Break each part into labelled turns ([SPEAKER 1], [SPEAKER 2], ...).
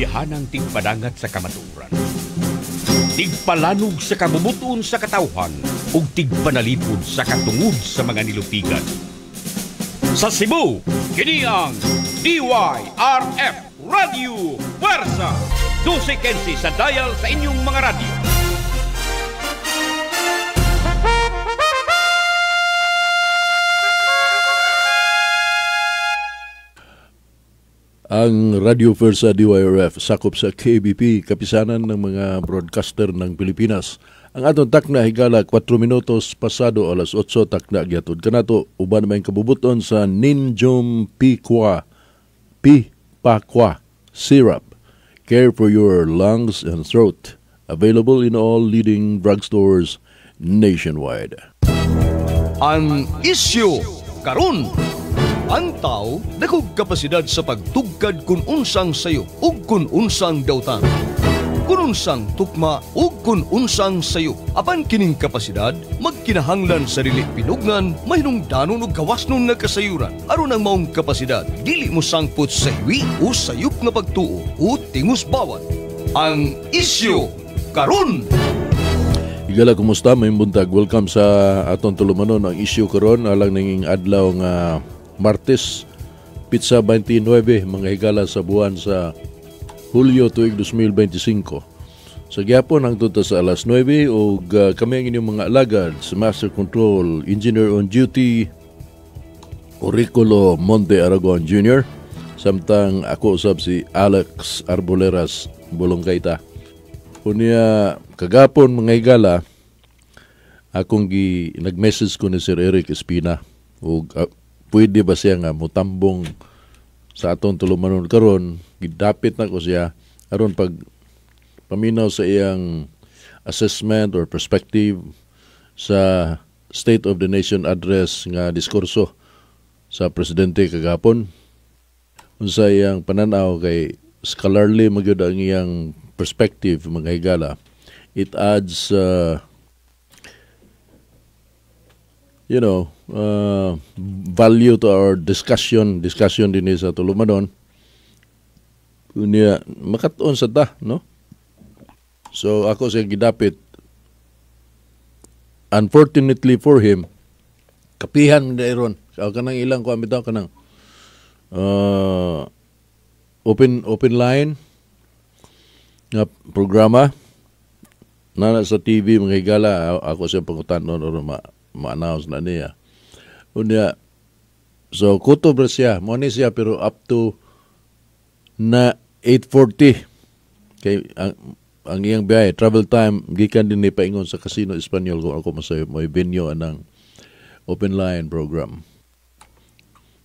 [SPEAKER 1] amihanang tigpadangat sa kamatuoran, tigpalanog sa kabubut-on sa katawhan ug tigpanalipod sa katungod sa mga nilupigan. Sa Cebu, kini ang DYRF Radio Puwersa. 12:15 sa dial sa inyong mga radyo.
[SPEAKER 2] Ang Radio Fuerza DYRF sakop sa KBP, kapisanan ng mga broadcaster ng Pilipinas. Ang atong takna higala 4 minutos pasado alas 8 takna gihatod kanato uban may kabubuton sa Ninjum Piqua P Pakwa Syrup. Care for your lungs and throat. Available in all leading drugstores nationwide.
[SPEAKER 3] Ang isyu karon. Ang tao dakog kapasidad sa pagtugkad kun unsang sayop ug kun unsang dautan, kun unsang tukma ug kun unsang sayop. Apan kining kapasidad magkinahanglan sa dili pinugnan, mahinungdanon ug gawasnon nga kasayuran. Aron ang maong kapasidad dili mo sangpot sa hiwi o sayop nga pagtuo o tingos bawat. Ang isyu karon.
[SPEAKER 2] Higala, kumusta? May buntag. Welcome sa atong tulumanon ang isyu karon alang ning adlaw nga Martes, pitsa 29, mga higala, sa buwan sa Hulyo tuig 2025. Sa gyapon hangtod ta sa alas 9 ug kami ang inyong mga alagad sa Master Control Engineer on Duty Auriculo Monte Aragon Jr. Samtang ako usab si Alex Arboleras Bolongkayta. Unya kagapon, mga higala, akong gi nag-message ko ni Sir Eric Espina ug pwede ba siya nga mutambong sa atong tulumanon karon. Gidapit na ko siya aron pag paminaw sa iyang assessment or perspective sa State of the Nation Address nga diskurso sa presidente kagapon, unsa iyang pananaw, kay scholarly magyud ang iyang perspective, mga higala. It adds value to our discussion din sa tulumanon. Unya makatuon sa ta, no? So ako siya gidapit. Unfortunately for him, kapihan na ron. Kanang ilang ko bitaw kanang open line nga programa na sa TV, mga higala. Ako siya pangutanon or ma-announce na niya. Unya, so kutob ra siya, mo ni siya, pero up to na 8:40 kay ang iyang biyahe, travel time gikan din ni paingon sa Casino Espanyol, kung ako masayop, may venue anang open line program.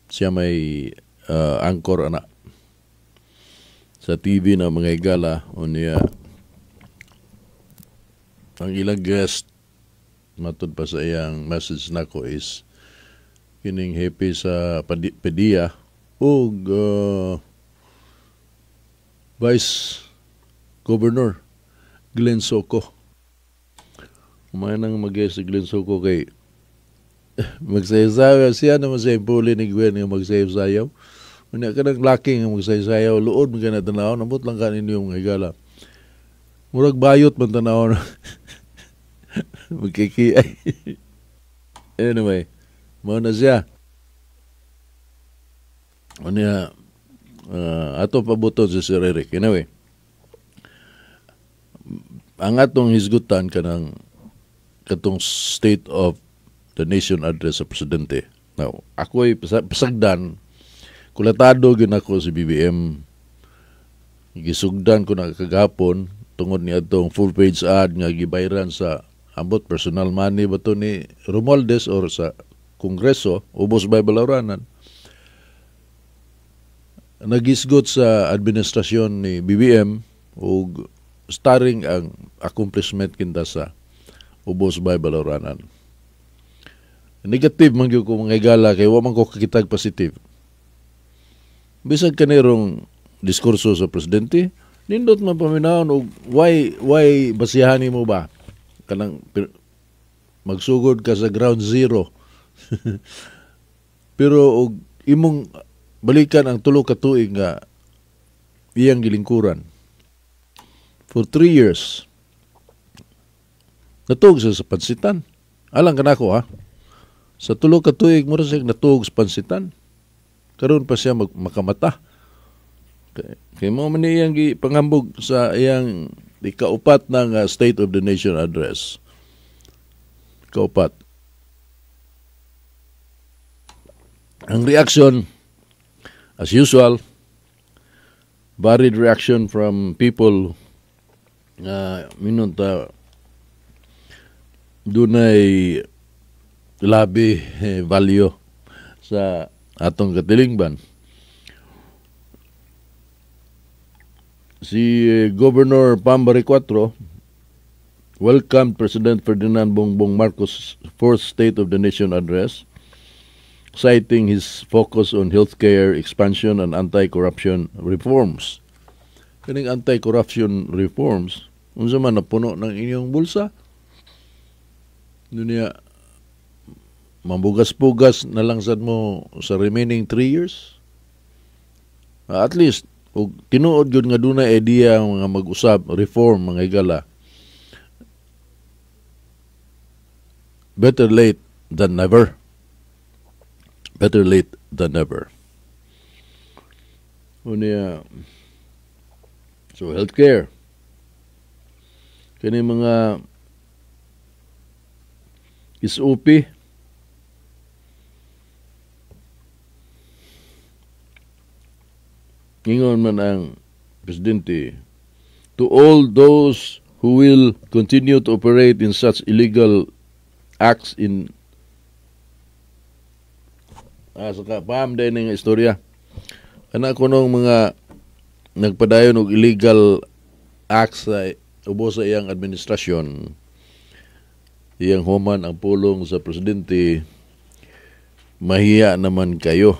[SPEAKER 2] Siya may anchor ana sa TV na, mga higala. Unya ang ilang guest, matud pa sa iyang message nako, is kining happy sa PDEA ug Vice Governor Glenn Soco. Kumain nang mag si Glenn Soco kay magsayaw siya naman sa impuli ni Gwen nga magsayaw-sayaw. Unya kanang laki nga magsayaw-sayaw, luod man kana tanaw, nambot lang kaninyo, mga higala. Murag bayot man tanaw. Magkikiay. Anyway, mao na siya. Unya, ato pabuton si Sir Eric. Anyway, ang atong hisgutan kanang katong State of the Nation Address sa presidente. Now, ako'y pasagdan, kulatado gyud ako si BBM. Gisugdan ko na kagahapon tungod ni atong full page ad nga gibayran sa ambot personal money ba to ni Romualdez or sa Kongreso, ubos bay balauranan. Nagisgot sa administrasyon ni BBM ug starring ang accomplishment kinta sa ubos bay balauranan. Negative man gyud ko, mga higala, kay wa man ko kakitag positive. Bisag kanirong diskurso sa presidente, nindot man paminawon og why basihan mo ba kanang magsugod ka sa ground zero. Pero og imong balikan ang 3 ka tuig nga iyang gilingkuran. For 3 years, natuog siya sa pansitan. Alang kanako ha. Sa 3 ka tuig mo siya natuog sa pansitan. Karon pa siya makamata. Kay mao man iyang gipangambog sa iyang ikaupat ng State of the Nation Address. Ikaupat. Ang reaction, as usual, varied reaction from people nga minon ta dunay labi value sa atong katilingban. Si Governor Pam Baricuatro welcomed President Ferdinand Bongbong Marcos' fourth State of the Nation Address, citing his focus on healthcare expansion and anti-corruption reforms. Kaning anti-corruption reforms, unsa man napuno ng inyong bulsa? Dunya mambugas-pugas na lang sad mo sa remaining 3 years? At least, ug tinuod gyud nga dunay idea nga mag-usab, reform, mga higala. Better late than never. Better late than never. Unya, so healthcare. Kani mga SOP, ingon man ang presidente, "To all those who will continue to operate in such illegal acts in" saka paham din nga istorya kana kunong mga nagpadayon og illegal acts sa ubos sa iyang administrasyon, iyang human ang pulong sa presidente, "Mahiya naman kayo."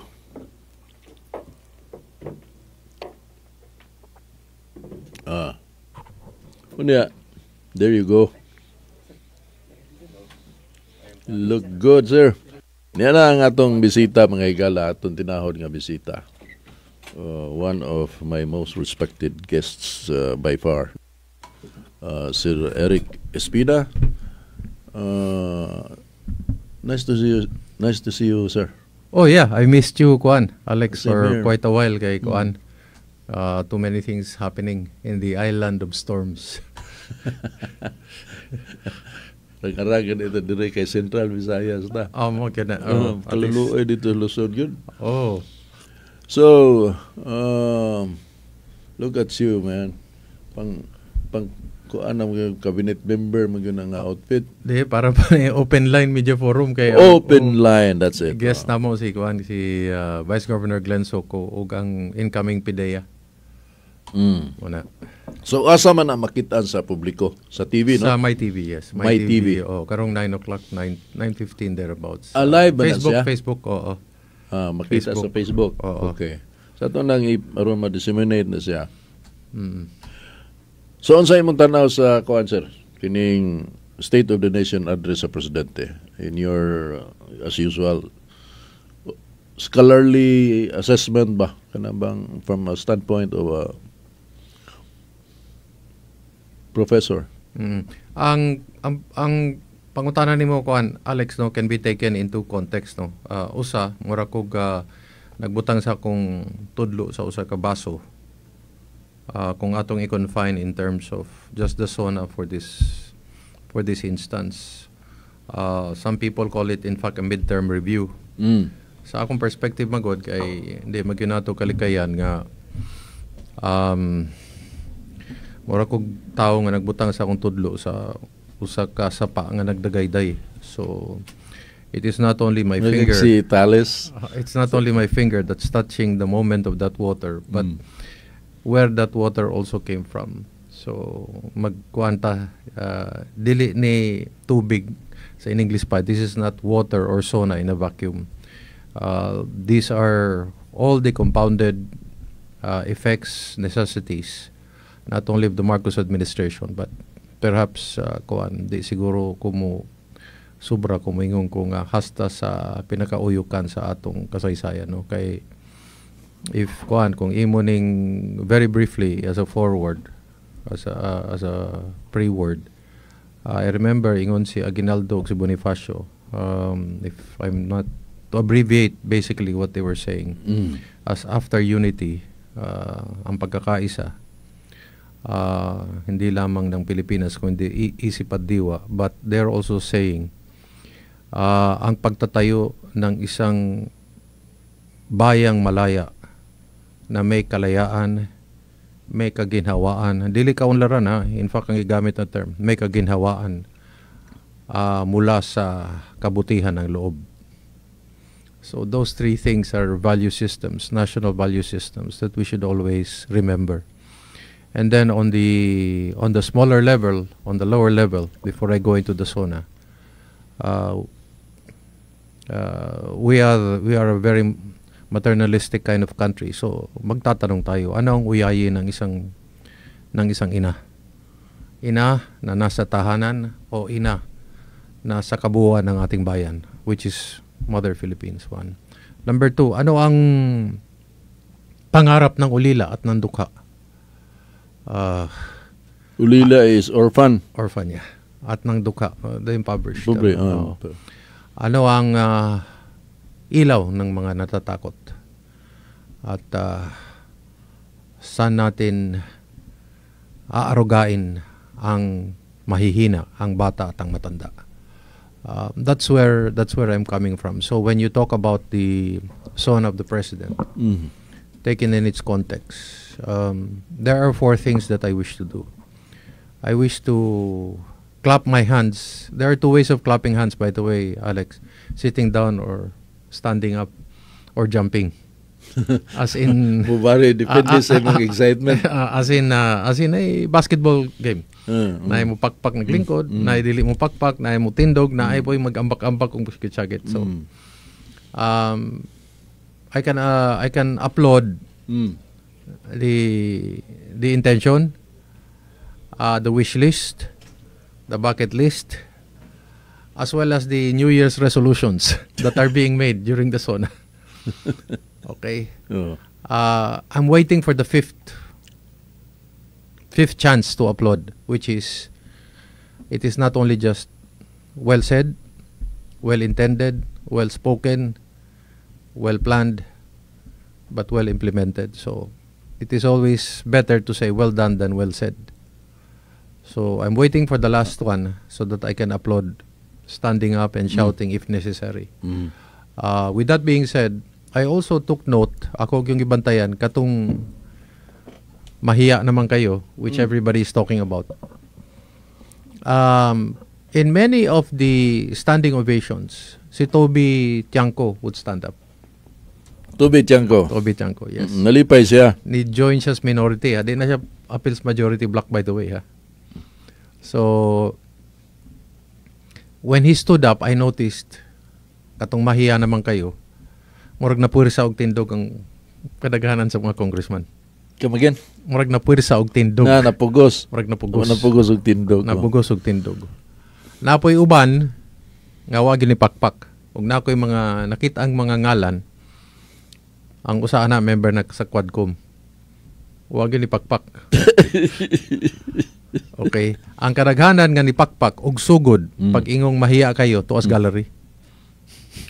[SPEAKER 2] Unya, there you go. Look good, sir. Niya na ang atong bisita, mga higala, atong tinahod nga bisita. One of my most respected guests by far. Sir Eric Espina. Nice to see you. Nice to see you, sir.
[SPEAKER 4] Oh yeah, I missed you, kuan, Alex,
[SPEAKER 2] Same
[SPEAKER 4] for
[SPEAKER 2] here.
[SPEAKER 4] Quite a while kay kuan. Too many things happening in the island of storms.
[SPEAKER 2] Ragaragan ito dire kay Central Visayas na.
[SPEAKER 4] Oh, mo kina.
[SPEAKER 2] Oh,
[SPEAKER 4] Oh, at least-
[SPEAKER 2] kaluluoy dito Luzon yun.
[SPEAKER 4] Oh,
[SPEAKER 2] So, look at you, man. Pang, kuan ang mga cabinet member mo yun ang outfit.
[SPEAKER 4] Di para pa ni Open Line Media Forum kay
[SPEAKER 2] Open
[SPEAKER 4] oh,
[SPEAKER 2] Line, that's it.
[SPEAKER 4] Guest namo si kuan, si Vice Governor Glenn Soco ug ang incoming PDEA. Muna.
[SPEAKER 2] So, asa man ang makitaan sa publiko? Sa TV, no?
[SPEAKER 4] Sa My TV, yes.
[SPEAKER 2] My TV.
[SPEAKER 4] Oh, karong 9 o'clock, 9 9:15 thereabouts.
[SPEAKER 2] Ah, live ba na
[SPEAKER 4] Facebook,
[SPEAKER 2] siya?
[SPEAKER 4] Facebook, oo.
[SPEAKER 2] Ah, makita
[SPEAKER 4] Facebook.
[SPEAKER 2] sa Facebook.
[SPEAKER 4] Oo.
[SPEAKER 2] Okay. Sa ato nang aron ma-disseminate na siya. So, unsa imong tanaw sa kuan, sir? Kining State of the Nation Address sa presidente in your as usual scholarly assessment ba, kana bang from a standpoint of a professor?
[SPEAKER 4] Ang pangutana nimo, kuan, Alex, no, can be taken into context, no. Usa mura kog nagbutang sa akong tudlo sa usa ka baso. Kung atong i-confine in terms of just the SONA for this instance. Some people call it in fact a midterm review. Sa akong perspective magod kay hindi magyud nato kalikayan nga mura kog tawo nga nagbutang sa akong tudlo sa usa ka sapa nga nagdagayday. So it is not only my finger
[SPEAKER 2] Si Thales.
[SPEAKER 4] It's not only my finger that's touching the moment of that water, but where that water also came from. So magkuanta, dili ni tubig sa in English pa, this is not water or SONA in a vacuum. These are all the compounded effects, necessities, not only of the Marcos administration, but perhaps kuan, di siguro kumo sobra kumingon ko nga hasta sa pinakauyukan sa atong kasaysayan, no, kay If kuan, kung imo ning very briefly as a forward, as a pre-word, I remember ingon si Aguinaldo ug si Bonifacio, if I'm not to abbreviate basically what they were saying, as after unity, ang pagkakaisa, hindi lamang ng Pilipinas kundi isip at diwa, but they're also saying ang pagtatayo ng isang bayang malaya na may kalayaan, may kaginhawaan, dili kaunlaran ha, in fact ang gigamit na term, may kaginhawaan mula sa kabutihan ng loob. So those three things are value systems, national value systems that we should always remember. And then on the smaller level, on the lower level, before I go into the SONA, we are a very maternalistic kind of country. So magtatanong tayo, ano ang uyayin ng isang ina? Ina na nasa tahanan o ina na sa kabuuan ng ating bayan, which is Mother Philippines, one. Number two, ano ang pangarap ng ulila at ng dukha?
[SPEAKER 2] Ulila is orphan.
[SPEAKER 4] Orphan niya. At ng dukha, the impoverished.
[SPEAKER 2] Pobre.
[SPEAKER 4] Oo. Ano ang ilaw ng mga natatakot? At saan natin aarugain ang mahihina, ang bata at ang matanda? That's where I'm coming from. So when you talk about the SONA of the president, taken in its context, there are four things that I wish to do. I wish to clap my hands. There are two ways of clapping hands, by the way, Alex. Sitting down or standing up or jumping. As in
[SPEAKER 2] Mubari, depende sa imong excitement.
[SPEAKER 4] As in a basketball game. Naay mo pakpak naglingkod, naay dili mo pakpak, naay mo tindog, naay po'y mag-ambak-ambak kung buskit. So I can applaud the intention, the wish list, the bucket list, as well as the New Year's resolutions that are being made during the SONA. Okay.
[SPEAKER 2] Oo.
[SPEAKER 4] I'm waiting for the fifth chance to applaud, which is it is not only just well said, well intended, well spoken, well planned, but well implemented. So it is always better to say well done than well said. So I'm waiting for the last one so that I can applaud standing up and shouting if necessary. With that being said, I also took note, ako yung gibantayan, katong mahiya naman kayo, which everybody is talking about. In many of the standing ovations, si Toby Tiangco would stand up.
[SPEAKER 2] Toby Tiangco.
[SPEAKER 4] Toby Tiangco, yes.
[SPEAKER 2] Nalipay siya.
[SPEAKER 4] Ni-join siya sa minority. Ha? Di na siya apil sa majority bloc, by the way. Ha? So, when he stood up, I noticed, katong mahiya naman kayo, murag na puwersa og tindog ang kadaghanan sa mga congressman.
[SPEAKER 2] Come again?
[SPEAKER 4] Murag na puwersa og tindog.
[SPEAKER 2] Na, napugos.
[SPEAKER 4] Murag napugos.
[SPEAKER 2] Oh, napugos og tindog. Oh.
[SPEAKER 4] Napugos og tindog. Napoy uban nga wa ni pakpak. Ug nakoy mga nakita ang mga ngalan, ang usa na member na sa Quadcom. Wa ni pakpak. Okay. Ang kadaghanan nga ni pakpak og sugod pag ingong mahiya kayo tuas gallery.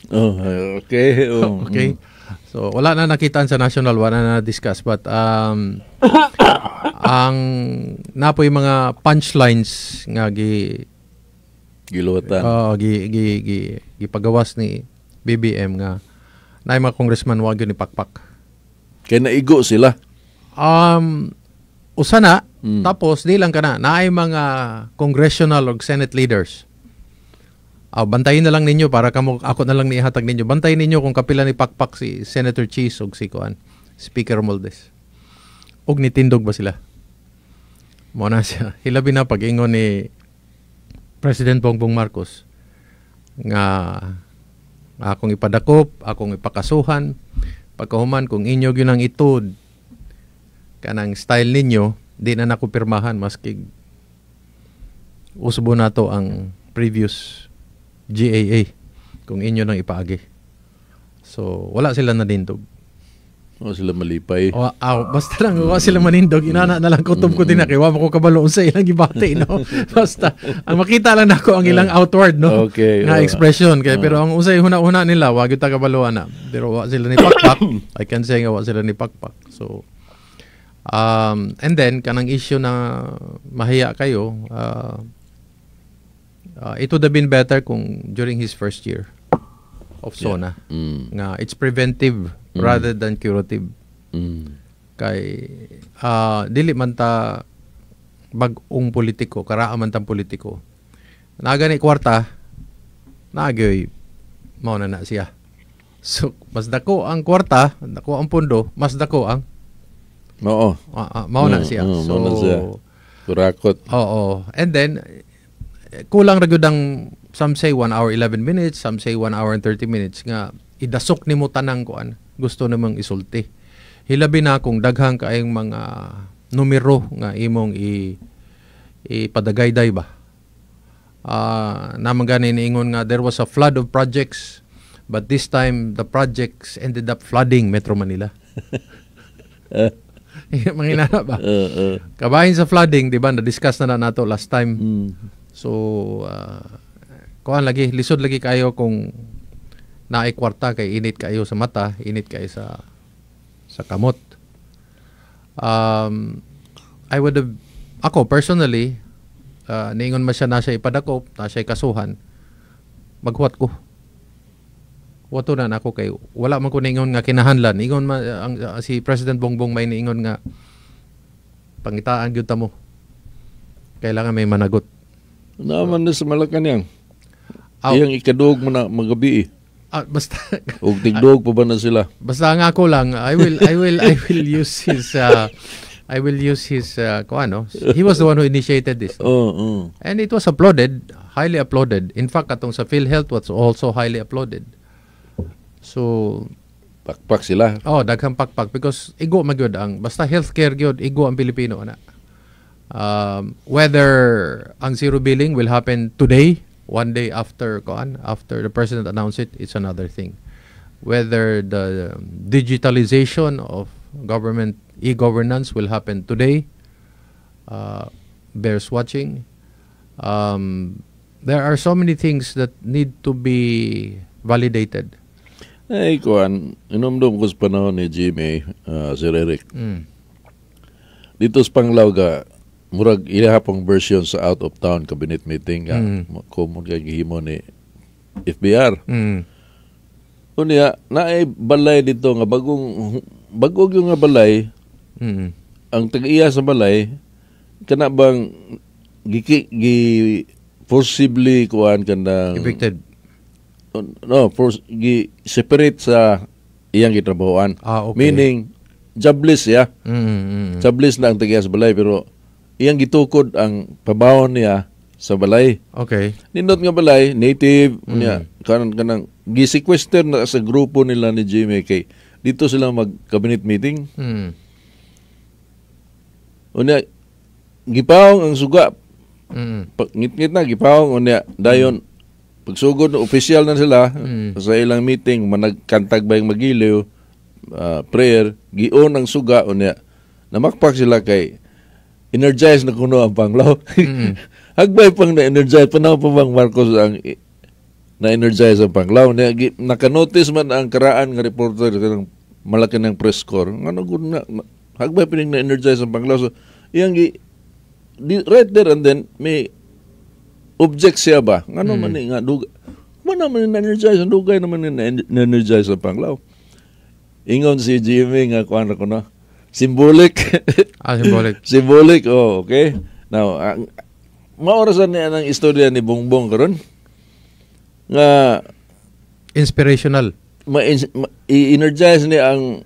[SPEAKER 2] Oh, okay. Oh.
[SPEAKER 4] Okay. So wala na nakitaan sa national, wala na na-discuss, but ang napoy mga punchlines nga gi
[SPEAKER 2] Giluwatan.
[SPEAKER 4] Oo, gi, gi, gi, gipagawas ni BBM nga naay mga congressman wa gyud ni pakpak.
[SPEAKER 2] Kay naigo sila.
[SPEAKER 4] Usa na, tapos di lang kana, naay mga congressional or senate leaders. Ah, bantayin na lang ninyo para kamo ako na lang niihatag ninyo. Bantayin ninyo kung kapila ni pakpak si Senator Chiz ug si kuan, Speaker Romualdez. Og nitindog ba sila? Mo na siya. Hilabi na pag-ingon ni President Bongbong Marcos nga akong ipadakop, akong ipakasuhan, pagkahuman kung inyo gyud ang itud kanang style ninyo, di na nako pirmahan maski usbo nato ang previous GAA kung inyo nang ipaagi. So, wala sila nadindog.
[SPEAKER 2] O sila malipay.
[SPEAKER 4] O, aw, basta lang wa sila manindog, inana na lang kutob ko din na kay wa man ko kabalo unsa ilang gibati, no. Basta ang makita lang nako ang ilang outward, no, nga expression kay pero ang unsay huna-huna nila, wa gyud ta kabalo ana. Pero wa sila ni pakpak. I can say nga wa sila ni pakpak. So and then kanang issue na mahiya kayo, it would have been better kung during his first year of SONA nga it's preventive rather than curative kay dili man ta bag-ong politiko, karaa man tang politiko. Naa gani kwarta, naagyoy mao na na siya. So mas dako ang kwarta, dako ang pondo, mas dako ang
[SPEAKER 2] Oo.
[SPEAKER 4] Mao na siya. So
[SPEAKER 2] mao na siya. Kurakot.
[SPEAKER 4] Oo. And then kulang ra gyud ang, some say 1 hour 11 minutes, some say 1 hour and 30 minutes nga idasok nimo tanang kuan gusto namang isulti. Hilabi na kung daghang kaayong mga numero nga imong i ipadagayday ba. Naman gani niingon nga there was a flood of projects, but this time the projects ended up flooding Metro Manila. Mga inana ba? Kabahin sa flooding, di ba? Na-discuss na nato last time. So, kuan lagi, lisod lagi kayo kung naay kwarta kay init kayo sa mata, init kayo sa kamot. I would have, ako personally, niingon man siya na siya ipadakop, na siya kasuhan, maghuwat ko. Wato na nako kay wala man ko niingon nga kinahanglan. Ingon man ang si President Bongbong may niingon nga pangitaan gyud ta mo. Kailangan may managot.
[SPEAKER 2] Naman na sa Malacanang.
[SPEAKER 4] Aw.
[SPEAKER 2] Iyang ikaduog mo na magabi eh.
[SPEAKER 4] Ah, basta
[SPEAKER 2] Og tigduog pa ba na sila?
[SPEAKER 4] Basta nga ako lang, I will use his kuan, no? He was the one who initiated this.
[SPEAKER 2] Oo.
[SPEAKER 4] And it was applauded, highly applauded. In fact, katong sa PhilHealth was also highly applauded. So,
[SPEAKER 2] Pakpak sila.
[SPEAKER 4] Oh, daghang pakpak because igo man gyud ang basta healthcare gyud, igo ang Pilipino ana. Whether ang zero billing will happen today, one day after kuan, after the president announced it, it's another thing. Whether the digitalization of government e-governance will happen today bears watching. There are so many things that need to be validated.
[SPEAKER 2] Ay, kuan, inumdum ko sa panahon ni Jimmy, Sir Eric. Dito sa Panglao ga, murag ilahapong version sa out of town cabinet meeting nga common kay gihimo ni FVR. Unya, naay balay dito nga bagong bago yung nga balay, ang tag-iya sa balay kana bang gi, gi forcibly kuan kanang
[SPEAKER 4] Evicted.
[SPEAKER 2] No, force gi separate sa iyang gitrabahoan. Meaning jobless siya. Jobless na ang tag-iya sa balay pero iyang gitukod ang pabawon niya sa balay. Nindot nga balay, native niya, kanang kanang gi-sequester na sa grupo nila ni Jimmy kay dito sila mag cabinet meeting. Unya gipawong ang suga. Ngit-ngit na gipawong, unya dayon pagsugod official na sila sa ilang meeting, managkantag ba yung magiliw, prayer, gion ang suga, unya namakpak sila kay energize na kuno ang Panglao. Hagbay pang na-energize, panahon pa bang Marcos ang na-energize ang Panglao. Niya, naka-notice man ang karaan nga reporter kanang malaki ng press corps. Ngano gud na, hagbay pining na-energize ang Panglao. So, iyang right there and then, may object siya ba? Ngano man ni nga man naman ni na-energize ang dugay naman ni na-energize ang Panglao. Ingon si Jimmy nga kuan ko na. Symbolic.
[SPEAKER 4] Ah, symbolic.
[SPEAKER 2] Symbolic, oh, okay. Now, ang maorasan niya ang istorya ni Bongbong karon nga
[SPEAKER 4] Inspirational.
[SPEAKER 2] I-energize niya ang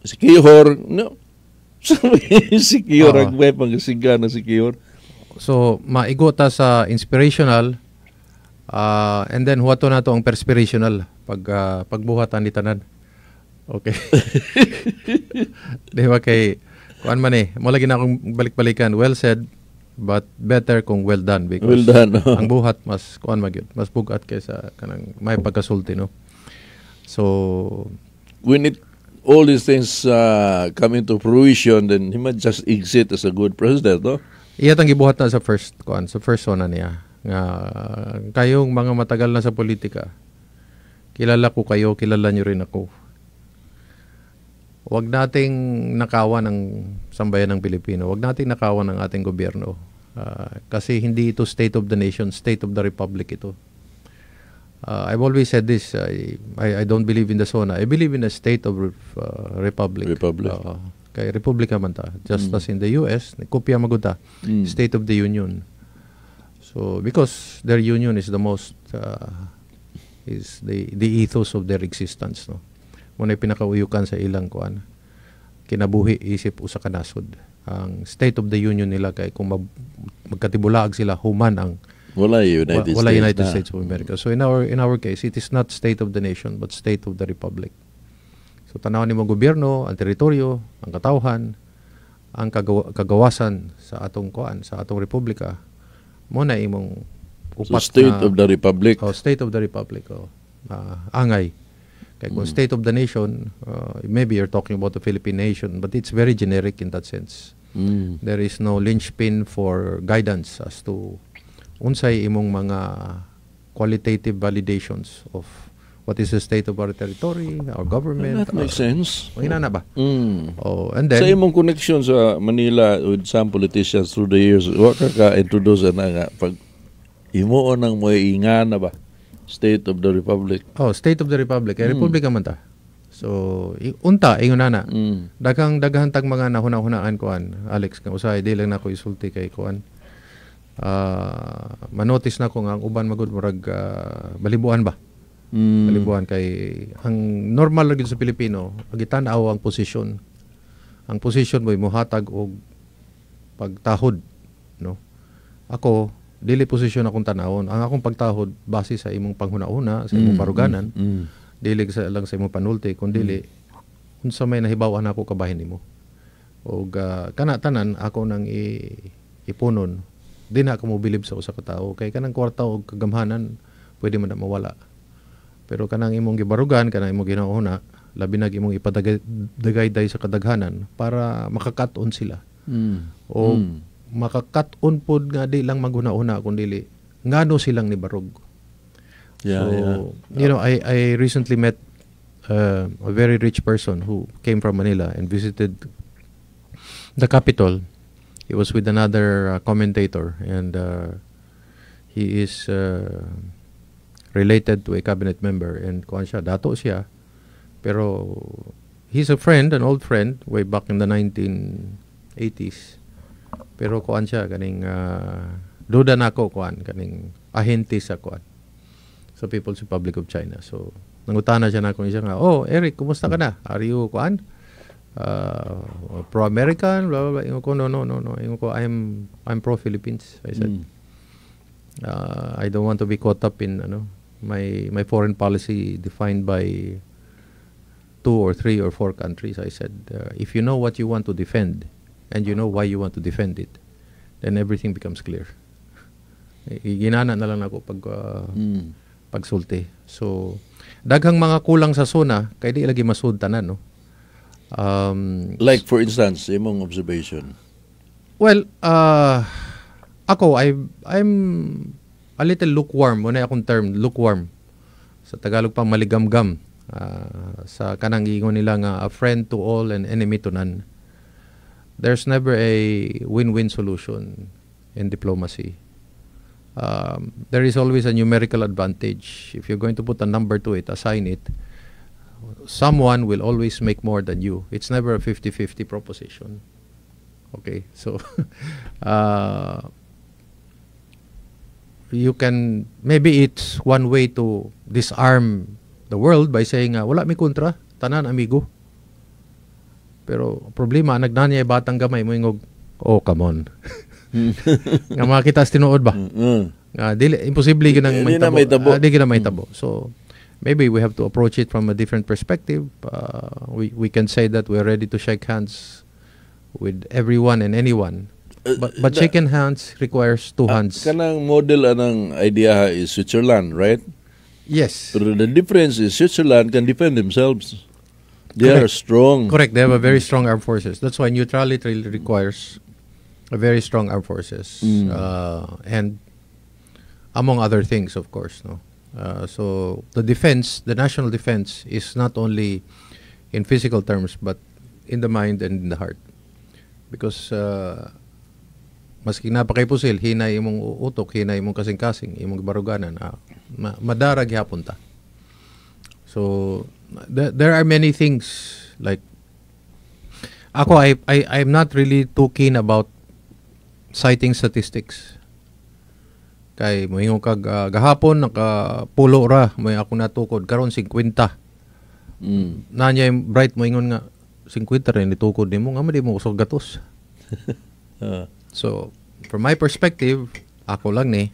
[SPEAKER 2] si Kihor, no? Si Kihor, ang pangasiga na si Kihor.
[SPEAKER 4] So, maigo ta sa inspirational and then huwato na to ang perspirational pag pagbuhatan ni tanan. Okay. Di ba kay kuan man eh, mo lagi na akong balik-balikan. Well said but better kung well done because
[SPEAKER 2] Well done, oh.
[SPEAKER 4] ang buhat mas kuan man gyud, mas bugat kaysa kanang may pagkasulti, no. So
[SPEAKER 2] When it all these things come into fruition, then he might just exit as a good president, no?
[SPEAKER 4] Iya tang gibuhat na sa first kuan, sa first SONA niya. Nga kayong mga matagal na sa politika, kilala ko kayo, kilala niyo rin ako. Huwag nating nakawan ang sambayanang Pilipino. Huwag nating nakawan ang ating gobyerno. Kasi hindi ito state of the nation, state of the republic ito. I've always said this, I don't believe in the SONA. I believe in a state of republic.
[SPEAKER 2] Republic.
[SPEAKER 4] Kay republika man ta. Just as in the US, kopya magud ta. State of the Union. So because their union is the most is the ethos of their existence, no. Mao na pinakauyukan sa ilang kuan kinabuhi isip usa ka nasod. Ang State of the Union nila kay kung magkatibulaag sila, human ang
[SPEAKER 2] Wala United
[SPEAKER 4] wala
[SPEAKER 2] States
[SPEAKER 4] United
[SPEAKER 2] na.
[SPEAKER 4] States of America. So in our case, it is not state of the nation but state of the republic. So tanawan nimo ang gobyerno, ang teritoryo, ang katawhan, ang kagawasan sa atong kuan, sa atong republika. Mao na imong
[SPEAKER 2] So
[SPEAKER 4] upat
[SPEAKER 2] state
[SPEAKER 4] na
[SPEAKER 2] of the republic.
[SPEAKER 4] Oh, state of the republic. Oh. Angay. Kay kung state of the nation, maybe you're talking about the Philippine nation, but it's very generic in that sense. There is no linchpin for guidance as to unsay imong mga qualitative validations of what is the state of our territory, our government.
[SPEAKER 2] That makes sense.
[SPEAKER 4] Ingana ba?
[SPEAKER 2] Mm.
[SPEAKER 4] Oh, and then
[SPEAKER 2] Sa imong connection sa Manila with some politicians through the years, wa ka ka-introduce na nga pag imuon ang mo ingana ba? State of the Republic.
[SPEAKER 4] Oh, state of the republic. Kay republika man ta. So, unta ingon na. Daghang daghan tag mga nahuna-hunaan kuan, Alex, nga usahay di lang nako isulti kay kuan. Manotice na ko nga ang uban magud murag balibuan ba? Balibuan kay ang normal ra gyud sa Pilipino, gitan-aw ang posisyon. Ang posisyon mo muhatag og pagtahod, no? Ako, dili posisyon akong tanawon. Ang akong pagtahod base sa imong panghuna-huna, sa imong baruganan, dili sa lang sa imong panulti, kun dili unsa may nahibaw-an ako kabahin nimo. Og kana tanan ako nang ipunon. Di na ako mobilib sa usa ka tawo kay kanang kwarta og kagamhanan pwede man na mawala. Pero kanang imong gibarugan, kanang imong ginauna, labi na imong ipadagayday sa kadaghanan para makakat-on sila. O makakat-on pod nga di lang maghuna-huna kun dili ngano silang nibarog. So, I recently met a very rich person who came from Manila and visited the capital. He was with another commentator, and he is related to a cabinet member. And kuan siya, dato siya. Pero he's a friend, an old friend, way back in the 1980s. Pero kuan siya, kaning duda nako kuan, kaning ahente sa kuan sa People's Republic of China. So, nangutana siya nako siya nga, "Oh, Eric, kumusta ka na? Are you kuan? Pro-American, blah, blah, blah." Ingon ko, No. Ingon ko, I'm pro-Philippines," I said. "I don't want to be caught up in ano, my foreign policy defined by two or three or four countries." I said, "If you know what you want to defend and you know why you want to defend it, then everything becomes clear." Ginana na lang ako pag pagsulti. So, daghang mga kulang sa SONA kay di lagi masud tanan, no.
[SPEAKER 2] Like for instance, imong observation.
[SPEAKER 4] Well, ako I'm a little lukewarm, mao na akong term, lukewarm. Sa Tagalog pa, maligamgam. Sa kanang giingon nila nga a friend to all and enemy to none. There's never a win-win solution in diplomacy. There is always a numerical advantage. If you're going to put a number to it, assign it, someone will always make more than you. It's never a 50-50 proposition. Okay, so you can maybe it's one way to disarm the world by saying wala mi kontra, tanan amigo. Pero problema nagnanya batang gamay mo ingog, "Oh, come on." Nga makita sa tinuod ba? Nga dili imposible ginang
[SPEAKER 2] Di na mahitabo.
[SPEAKER 4] Ah, di gina mahitabo. So maybe we have to approach it from a different perspective. We can say that we're ready to shake hands with everyone and anyone. But shaking hands requires two hands.
[SPEAKER 2] Kanang model anang idea is Switzerland, right?
[SPEAKER 4] Yes.
[SPEAKER 2] Pero the difference is Switzerland can defend themselves. They are strong.
[SPEAKER 4] Correct. They have a very strong armed forces. That's why neutrality really requires a very strong armed forces, and among other things, of course. No. So the defense, the national defense, is not only in physical terms, but in the mind and in the heart. Because maski naa pa kay pusil, hinay imong utok, hinay imong kasing-kasing, imong baruganan, madara gihapon ta. So there are many things like ako, I'm not really too keen about citing statistics. Kay moingon kag gahapon naka pulo ra may ako natukod, karon 50. Na niya yung bright moingon nga 50 rin nitukod nimo nga di mo usog gatos. So from my perspective, ako lang ni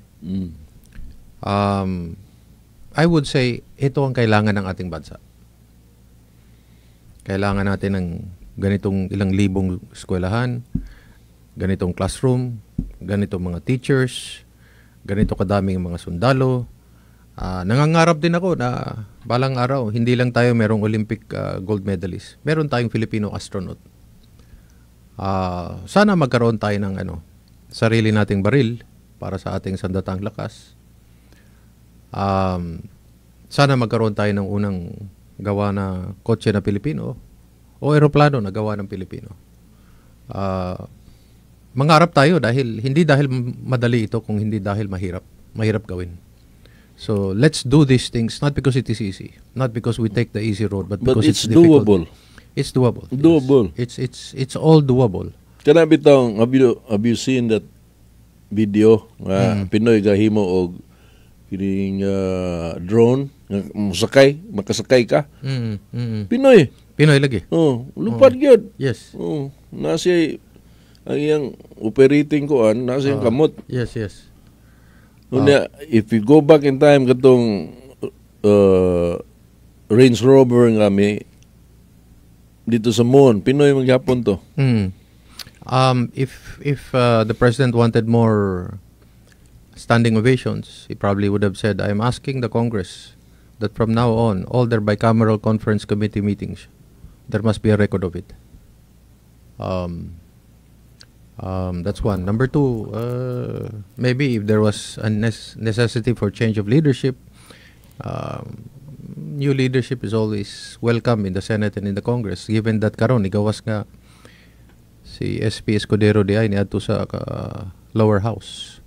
[SPEAKER 4] I would say ito ang kailangan ng ating bansa. Kailangan natin ng ganitong ilang libong eskwelahan, ganitong classroom, ganitong mga teachers, ganito kadaming mga sundalo. Nangangarap din ako na balang araw, hindi lang tayo merong Olympic gold medalist. Meron tayong Filipino astronaut. Sana magkaroon tayo ng sarili nating baril para sa ating sandatang lakas. Sana magkaroon tayo ng unang gawa na kotse na Pilipino o eroplano na gawa ng Pilipino. Mangarap tayo dahil hindi dahil madali ito kung hindi dahil mahirap, mahirap gawin. So let's do these things not because it is easy, not because we take the easy road, but
[SPEAKER 2] But
[SPEAKER 4] because
[SPEAKER 2] it's
[SPEAKER 4] it's difficult.
[SPEAKER 2] Doable.
[SPEAKER 4] It's doable. Yes.
[SPEAKER 2] Doable.
[SPEAKER 4] It's all doable.
[SPEAKER 2] Kana bitong have you seen that video nga Pinoy gahimo og kining drone nga mosakay, makasakay ka? Pinoy.
[SPEAKER 4] Pinoy lagi.
[SPEAKER 2] Oh, lupad gyud. Oh, nasa ang iyang operating kuan, nasa iyang kamot.
[SPEAKER 4] Yes.
[SPEAKER 2] Unya, if you go back in time katong Range Rover nga mi dito sa moon, Pinoy magyapon to.
[SPEAKER 4] If the president wanted more standing ovations, he probably would have said, "I'm asking the Congress that from now on, all their bicameral conference committee meetings, there must be a record of it." That's one. Number two, maybe if there was a necessity for change of leadership, new leadership is always welcome in the Senate and in the Congress. Given that karon igawas nga si SP Escudero diay niadto sa lower house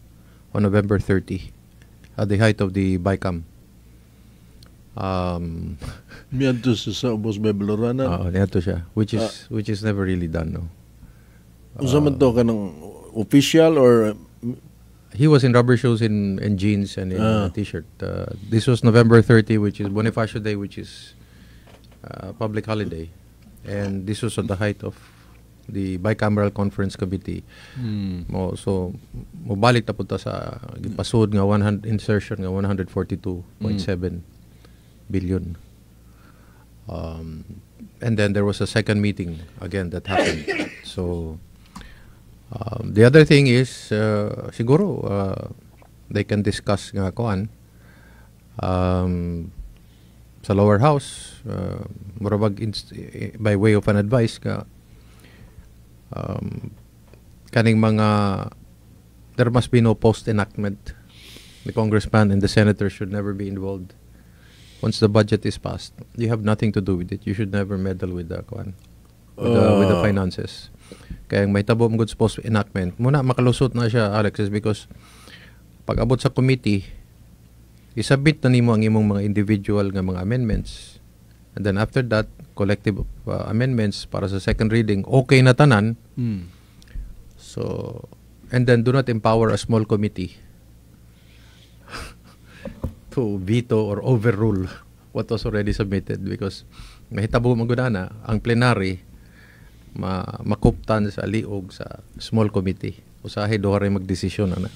[SPEAKER 4] on November 30 at the height of the BICAM.
[SPEAKER 2] Miadto sa ubos may Balorana.
[SPEAKER 4] Oo, niadto siya, which is never really done, no.
[SPEAKER 2] Unsa man to, kanang official or
[SPEAKER 4] He was in rubber shoes in jeans and in a t-shirt. This was November 30, which is Bonifacio Day, which is public holiday. And this was at the height of the bicameral conference committee. Mo so mobalik na punta sa gipasud nga 100 insertion nga 142.7 billion. And then there was a second meeting again that happened. So the other thing is siguro they can discuss nga kuan sa lower house, murabag by way of an advice nga kaning mga there must be no post enactment. The congressman and the senator should never be involved. Once the budget is passed, you have nothing to do with it. You should never meddle with the kuan, with the finances. Kaya ang mahitabo mo gud sa post enactment muna makalusot na siya, Alex, is because pag abot sa committee, isabit na nimo ang imong mga individual nga mga amendments, and then after that, collective amendments para sa second reading, okay na tanan. So and then do not empower a small committee to veto or overrule what was already submitted, because mahitabo man gud ana ang plenary ma makuptan sa liog sa small committee. Usahay duha ray magdesisyon ana.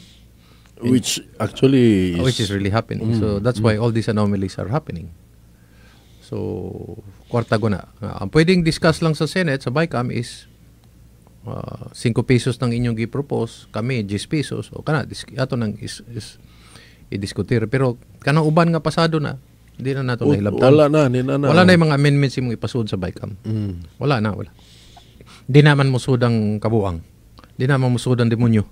[SPEAKER 2] Which actually is,
[SPEAKER 4] Which is really happening. So that's why all these anomalies are happening. So, kwarta ko na. Ang pwedeng discuss lang sa Senate, sa BICAM is 5 pesos ng inyong gi-propose, kami 10 pesos. O kana, ato nang is i-diskutir. Pero kanang uban nga pasado na, Di na nato nahilabtan.
[SPEAKER 2] Wala na, ni na na.
[SPEAKER 4] Wala na yung mga amendments imong ipasud sa BICAM. Wala na, wala. Di naman musud ang kabuang. Di naman musud ang demonyo.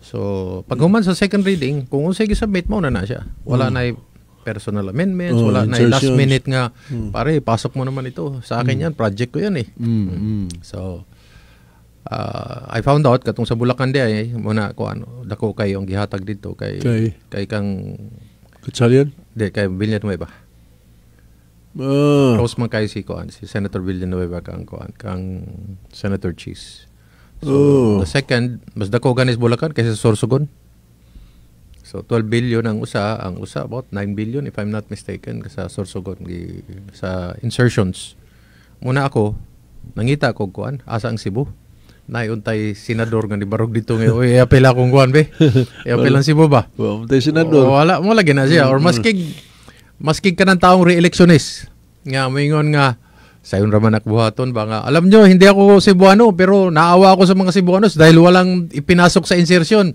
[SPEAKER 4] So, pag human sa second reading, kung unsay gi-submit mo na na siya. Wala na personal amendments,
[SPEAKER 2] Oh,
[SPEAKER 4] wala na last
[SPEAKER 2] insertions.
[SPEAKER 4] minute nga, pare, pasok mo naman ito. Sa akin yan, project ko yan eh. So, I found out katong sa Bulacan di ay muna ko ano, dako kayo ang gihatag dito kay
[SPEAKER 2] Kay?
[SPEAKER 4] Kay kang
[SPEAKER 2] Gatchalian?
[SPEAKER 4] Di kay Villanueva.
[SPEAKER 2] Ah.
[SPEAKER 4] Close man kayo si kuan, si Senator Villanueva kang kuan, kang Senator Chiz. So, the second, mas dako ganis Bulacan kaysa sa Sorsogon. So 12 billion ang usa about 9 billion if I'm not mistaken sa Sorsogon gi, sa insertions. Muna ako nangita ko kuan, asa ang Cebu. Naiuntay senador nga ni barog dito nga, "Oy, apel akong kuan be. Apel ang Cebu ba?"
[SPEAKER 2] Wa man tay senador.
[SPEAKER 4] O, wala mo lagi na siya or maski kanang taong re-electionist nga moingon nga sayon ra man buhaton ba nga, "Alam nyo, hindi ako Cebuano pero naawa ako sa mga Cebuanos dahil walang ipinasok sa insertion.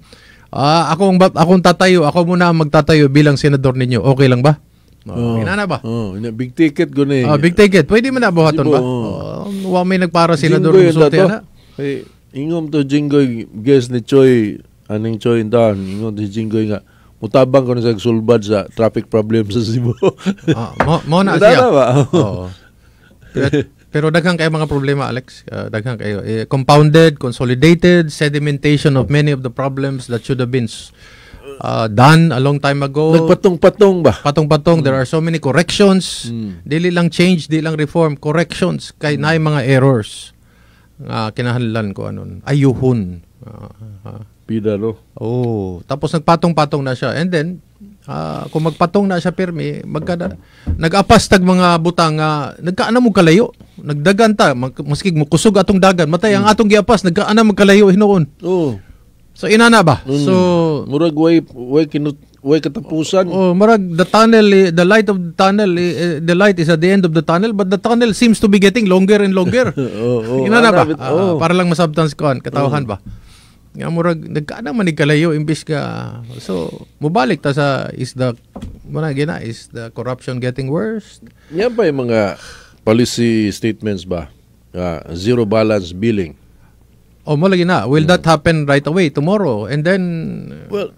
[SPEAKER 4] Ah, akong tatayo, ako muna ang magtatayo bilang senador ninyo. Okay lang ba?" Oh, inana ba?
[SPEAKER 2] Oh, ina big ticket ko ni.
[SPEAKER 4] Ah, big ticket. Pwede man na buhaton
[SPEAKER 2] Cebu,
[SPEAKER 4] ba?
[SPEAKER 2] oh.
[SPEAKER 4] Oh, wa may nagpara senador
[SPEAKER 2] Jinggoy
[SPEAKER 4] musulti
[SPEAKER 2] dato.
[SPEAKER 4] ana.
[SPEAKER 2] Kay ingom to Jinggoy, guest ni Choi, aning Choi intahan, ingom to Jinggoy nga mutabang ko na sa sulbad sa traffic problem sa Cebu.
[SPEAKER 4] Ah, mo na
[SPEAKER 2] Wala
[SPEAKER 4] siya.
[SPEAKER 2] na ba?
[SPEAKER 4] Oo. Pero daghan kayo mga problema, Alex. Daghan kayo. Eh, compounded, consolidated, sedimentation of many of the problems that should have been done a long time ago.
[SPEAKER 2] Nagpatong-patong ba?
[SPEAKER 4] Patong-patong, there are so many corrections. Dili lang change, di lang reform, corrections kay naay mga errors nga kinahanglan ko anon ayuhon.
[SPEAKER 2] Pida no.
[SPEAKER 4] Oh, tapos nagpatong-patong na siya. And then kung magpatong na siya pirmi, magkada nag-apas tag mga butang nga nagkaana mo kalayo. Nagdagan ta, maski mukusog atong dagan, matay ang atong giapas, nagkaana mo kalayo hinuon.
[SPEAKER 2] Oh.
[SPEAKER 4] So inana ba? So
[SPEAKER 2] murag way kinut way katapusan.
[SPEAKER 4] Oh, marag the tunnel, the light of the tunnel, the light is at the end of the tunnel, but the tunnel seems to be getting longer and longer.
[SPEAKER 2] Oo,
[SPEAKER 4] Inana ba?
[SPEAKER 2] ana, oh.
[SPEAKER 4] Para lang masabtan sa kuan, katawhan ba? Nga murag nagkaana man ni kalayo imbis ka, so mubalik ta sa is the muna gina is the corruption getting worse?
[SPEAKER 2] Yan ba yung mga policy statements ba? Zero balance billing.
[SPEAKER 4] Oh, mo lagi na. Will that happen right away tomorrow? And then
[SPEAKER 2] Well,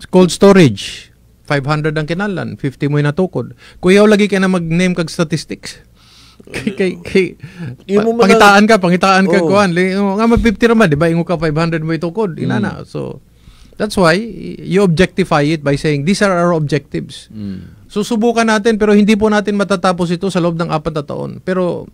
[SPEAKER 4] cold storage 500 ang kinahanglan, 50 mo natukod. Kuyaw lagi ka na mag-name kag statistics. Kay
[SPEAKER 2] Imo man
[SPEAKER 4] pangitaan ka
[SPEAKER 2] Oo.
[SPEAKER 4] kuan. Nga ma 50 ra man, di ba? Ingo ka 500 mo itukod. Inana. So that's why you objectify it by saying these are our objectives. Susubukan natin pero hindi po natin matatapos ito sa loob ng 4 na taon. Pero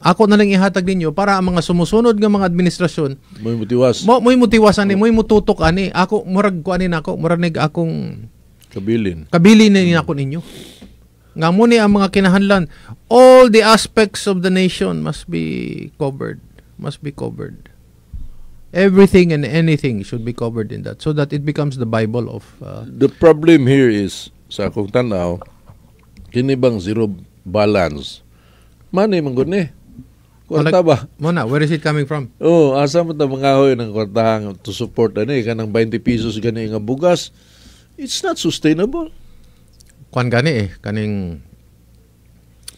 [SPEAKER 4] ako na lang ihatag ninyo para ang mga sumusunod nga mga administrasyon
[SPEAKER 2] Mo'y mutiwas.
[SPEAKER 4] mo mo'y mutiwas ani, mo'y mututok ani. Ako murag ko ani nako, murag nig akong
[SPEAKER 2] Kabilin.
[SPEAKER 4] kabili ni nako ninyo. Nga mo ni ang mga kinahanglan, all the aspects of the nation must be covered, must be covered. Everything and anything should be covered in that so that it becomes the Bible of
[SPEAKER 2] The problem here is, sa akong tanaw, kini bang zero balance? Money man gud ni. Kwarta ba?
[SPEAKER 4] Mo na, where is it coming from?
[SPEAKER 2] Oh, asa mo ta mangahoy ng kwartahan to support ani kanang 20 pesos gani nga bugas? It's not sustainable.
[SPEAKER 4] Kuan gani eh, kaning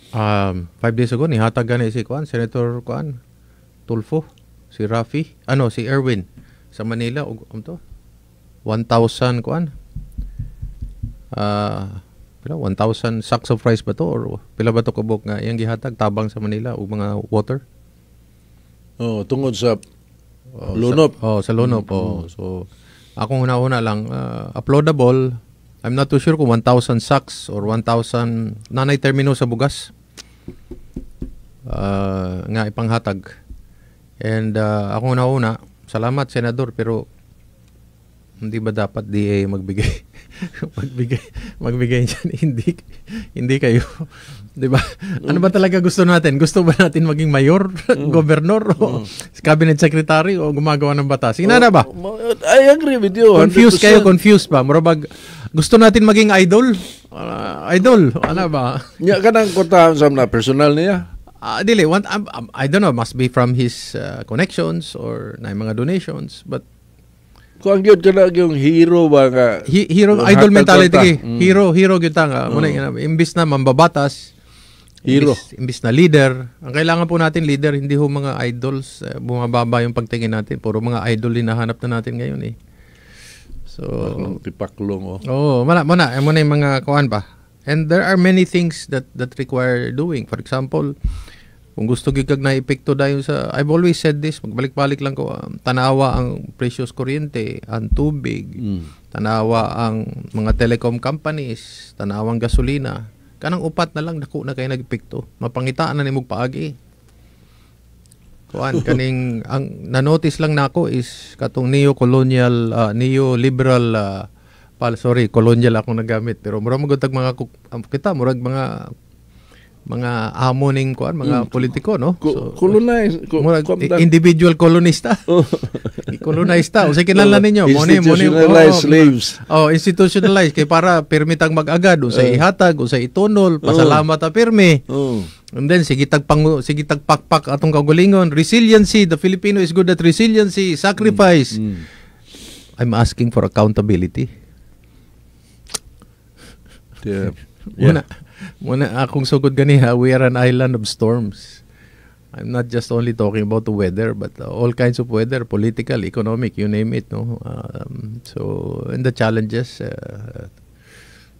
[SPEAKER 4] 5 days ago nihatag gani si kuan Senator kuan Tulfo, si Rafi, ano si Erwin sa Manila og ano to? 1,000 kuan. Pila 1,000 sacks of rice ba to or pila ba to kabuk nga iyang gihatag tabang sa Manila og mga water?
[SPEAKER 2] Oh, tungod sa
[SPEAKER 4] Oh,
[SPEAKER 2] Lonop.
[SPEAKER 4] Sa, oh, sa Lonop. Oh. So, akong una-una lang, uploadable. I'm not too sure kung 1,000 sacks or 1,000 nanay termino sa bugas nga ipanghatag. And akong una-una, salamat Senador, pero hindi ba dapat DA magbigay niyan, hindi kayo, di ba? Ano ba talaga gusto natin? Gusto ba natin maging mayor, governor o cabinet secretary o gumagawa ng batas? Inana ba?
[SPEAKER 2] I agree with you.
[SPEAKER 4] Confused
[SPEAKER 2] 100%.
[SPEAKER 4] kayo, confused ba? Mura bag gusto natin maging idol. Idol, ano ba?
[SPEAKER 2] Nya kanang kwartahan sa na personal niya.
[SPEAKER 4] Dili, want, I don't know, must be from his connections or na mga donations, but
[SPEAKER 2] Kuan gyud ka na yung hero ba nga
[SPEAKER 4] Hero
[SPEAKER 2] Hatag
[SPEAKER 4] idol mentality
[SPEAKER 2] kwarta.
[SPEAKER 4] Kay. Hero hero gyud ta nga. Muna imbis na mambabatas,
[SPEAKER 2] Hero.
[SPEAKER 4] imbis na leader. Ang kailangan po natin leader, hindi ho mga idols. Eh, bumababa yung pagtingin natin. Puro mga idol hinahanap na natin ngayon eh. So,
[SPEAKER 2] Akong tipaklong oh.
[SPEAKER 4] oh, mala mo na yung mga kuan ba. And there are many things that require doing. For example, kung gusto gyud kag naepekto dayon sa, I've always said this, magbalik-balik lang ko, tanawa ang presyos kuryente, ang tubig, tanawa ang mga telecom companies, tanawa ang gasolina. Kanang upat na lang, dako na kay nagepekto. Mapangitaan na nimog paagi. Kuan kaning ang na-notice lang nako is katong neo-colonial, neoliberal, pal, sorry, colonial akong nagamit, pero murag magud tag mga kita murag mga amo ning kuan, mga politiko, no?
[SPEAKER 2] Colonize.
[SPEAKER 4] Murag individual colonista. I-colonize ta. Unsay kinahanglan ninyo? Mo ni
[SPEAKER 2] Institutionalized slaves.
[SPEAKER 4] Oh, institutionalized kay para pirmi tang mag-agad, unsay ihatag, unsay itunol, pasalamat ta pirmi. And then sige tag pakpak atong kaugalingon, resiliency, the Filipino is good at resiliency, sacrifice. I'm asking for accountability. Muna akong sugod ganiha, we are an island of storms. I'm not just only talking about the weather, but all kinds of weather, political, economic, you name it, no? So, and the challenges.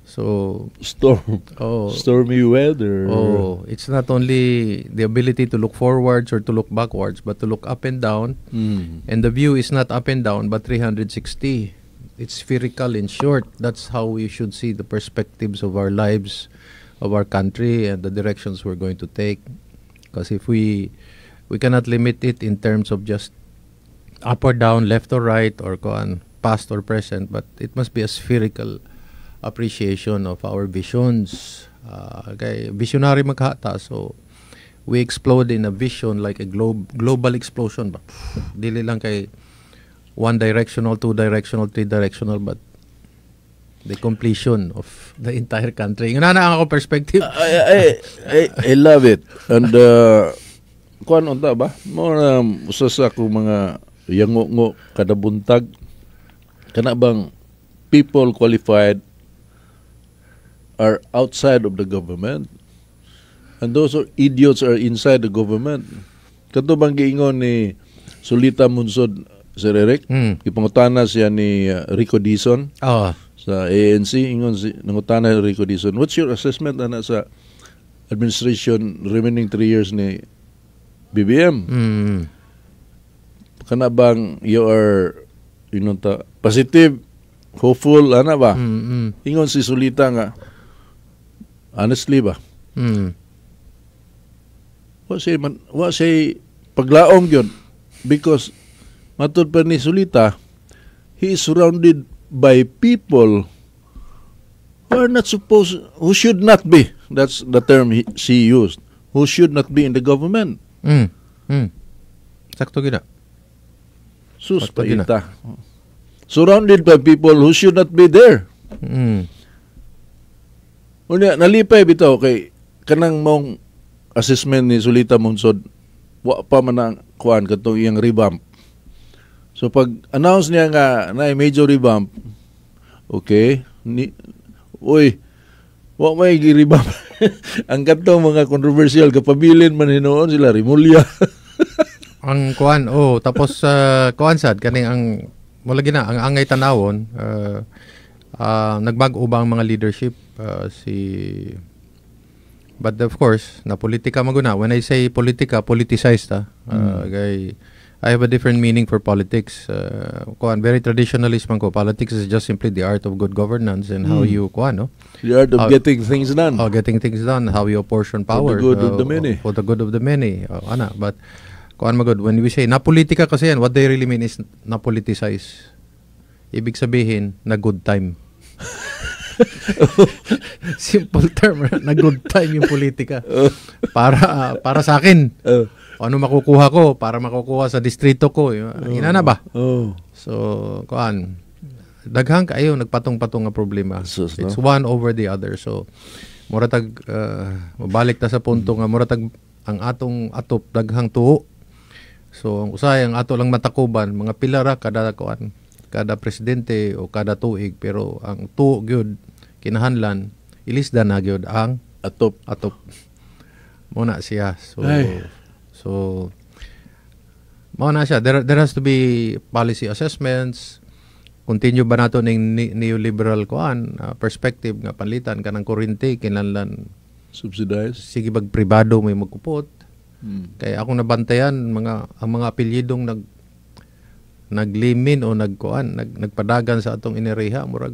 [SPEAKER 4] So,
[SPEAKER 2] Storm.
[SPEAKER 4] Oh,
[SPEAKER 2] Stormy weather.
[SPEAKER 4] Oh, it's not only the ability to look forwards or to look backwards, but to look up and down. And the view is not up and down, but 360. It's spherical in short. That's how we should see the perspectives of our lives, of our country, and the directions we're going to take. Because if we cannot limit it in terms of just up or down, left or right, or kuan, past or present, but it must be a spherical appreciation of our visions. Kay visionary maghata, so we explode in a vision like a global explosion ba. Dili lang kay one directional, two directional, three directional, but the completion of the entire country. Nga na ang ako perspective.
[SPEAKER 2] I love it. And kuan unta ba? Mo na usa sa akong mga yango-ngo kada buntag, kana bang people qualified are outside of the government and those are idiots are inside the government. Kato bang giingon ni Sulita Monsod, Sir Eric? Gipangutana siya ni Rico Dizon sa ANC. Ingon si, nangutana ni Rico Dizon, "What's your assessment ana sa administration remaining 3 years ni BBM? Kana bang you are ingon ta positive, hopeful ana ba?" Ingon si Sulita nga honestly ba, wa say paglaom gyud, because matud pa ni Sulita, he is surrounded by people who are not supposed, who should not be, that's the term she used, who should not be in the government.
[SPEAKER 4] Sakto gina.
[SPEAKER 2] Sus.
[SPEAKER 4] Sakto gyud na.
[SPEAKER 2] Paita, surrounded by people who should not be there. Unya nalipay bitaw kay kanang mong assessment ni Sulita Monsod, wa pa man ang kuan katong iyang revamp. So pag announce niya nga na major revamp, okay, ni uy, wa may gi-revamp. Ang katong mga controversial kapabilin man hinuon sila Remulla.
[SPEAKER 4] Ang kuan, oh, tapos kuan sad kaning ang mula gina ang angay tanawon, nagbag-o ba ang mga leadership, si, but of course na politika maguna. When I say politika, politicized ah, kay I have a different meaning for politics. Kuan, very traditionalist man ko. Politics is just simply the art of good governance and how you kuan, no?
[SPEAKER 2] The art of getting things done.
[SPEAKER 4] Oh, getting things done, how you apportion
[SPEAKER 2] For the
[SPEAKER 4] power.
[SPEAKER 2] Good of the many.
[SPEAKER 4] For the good of the many. Oh, ana, but kuan magod, when we say na politika kasi yan, what they really mean is na politicize. Ibig sabihin na good time. Simple term, na good time yung politika. Para sa akin. Ano makukuha ko para makukuha sa distrito ko. Inana ba?
[SPEAKER 2] Oh.
[SPEAKER 4] So, kuan, daghang kaayo nagpatong-patong nga problema.
[SPEAKER 2] Sus, no?
[SPEAKER 4] It's one over the other. So, mura tag mabalik ta sa punto nga mura tag ang atong atop daghang tuo. So, ang usay ang ato lang matakuban, mga pilara kada kuan. Kada presidente o kada tuig, pero ang tuo gyud kinahanglan ilisdan na gyud ang
[SPEAKER 2] atop.
[SPEAKER 4] Atop. Mao na siya. So
[SPEAKER 2] Ay.
[SPEAKER 4] So mao na siya. There has to be policy assessments. Continue ba nato ning neoliberal kuan perspective nga panlitan kanang kuryente kinahanglan
[SPEAKER 2] Subsidized.
[SPEAKER 4] Sige bag pribado may magkupot. Kaya akong nabantayan ang mga apelyidong naglimin o nagkuan nagpadagan sa atong enerhiya, murag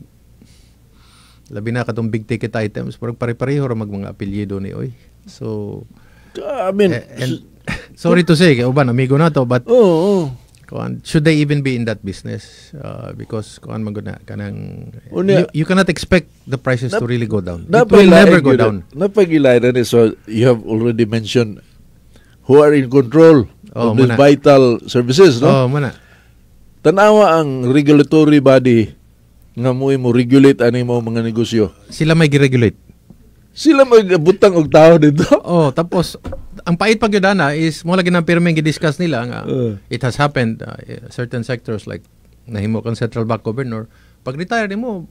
[SPEAKER 4] labi na katong big ticket items, murag pare-pareho ra mag mga apelyido ni oy. So
[SPEAKER 2] I mean,
[SPEAKER 4] and sorry to say kay uban amigo na to, but
[SPEAKER 2] oo.
[SPEAKER 4] Kuan, should they even be in that business? Because kuan man gud na kanang
[SPEAKER 2] Unya-
[SPEAKER 4] you cannot expect the prices to really go down. It will never go down.
[SPEAKER 2] Napagilay na ni, so you have already mentioned who are in control
[SPEAKER 4] Oh,
[SPEAKER 2] of these
[SPEAKER 4] muna.
[SPEAKER 2] Vital services, no?
[SPEAKER 4] Oh, muna.
[SPEAKER 2] Tanawa ang regulatory body nga mo regulate ani mo mga negosyo.
[SPEAKER 4] Sila may gi-regulate.
[SPEAKER 2] Sila magbutang og tao dito.
[SPEAKER 4] Oh, tapos ang pait pag yun ana is mo lagi nang pirmeng gi-discuss nila nga it has happened certain sectors, like nahimo kang central bank governor, pag retire nimo,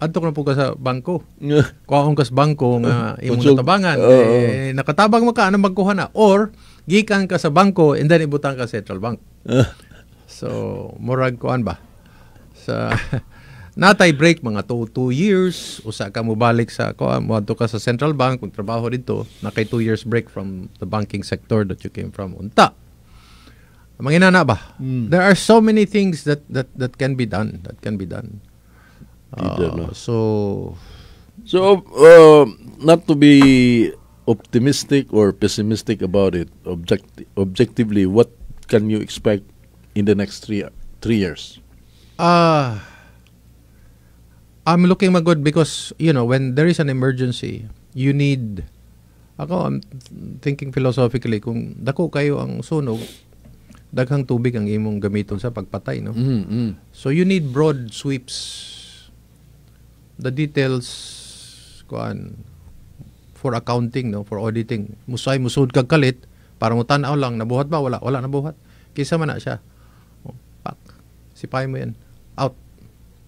[SPEAKER 4] adto ka na po ka sa bangko, kuhaon ka sa bangko nga imong natabangan. Eh, nakatabang mo ka, ano magkuha na, or gikan ka sa bangko and then ibutang ka sa central bank. So murag kuan ba sa natay break mga 2 years, usa ka mobalik sa kuan, moadto ka sa central bank kung trabaho dito, nakay 2 years break from the banking sector that you came from, unta manginana ba. There are so many things that can be done, that can be done.
[SPEAKER 2] Dito, no?
[SPEAKER 4] So
[SPEAKER 2] So, not to be optimistic or pessimistic about it, objectively, what can you expect in the next 3 years?
[SPEAKER 4] I'm looking magod because when there is an emergency, you need, ako, I'm thinking philosophically, kung dako kayo ang sunog, daghang tubig ang imong gamiton sa pagpatay, no? So you need broad sweeps. The details kuan for accounting, no, for auditing. Musay musud kag kalit para mo tan-aw lang nabuhat ba, wala, wala nabuhat. Kisa man na siya. Oh, pak. Sipay mo yan. Out.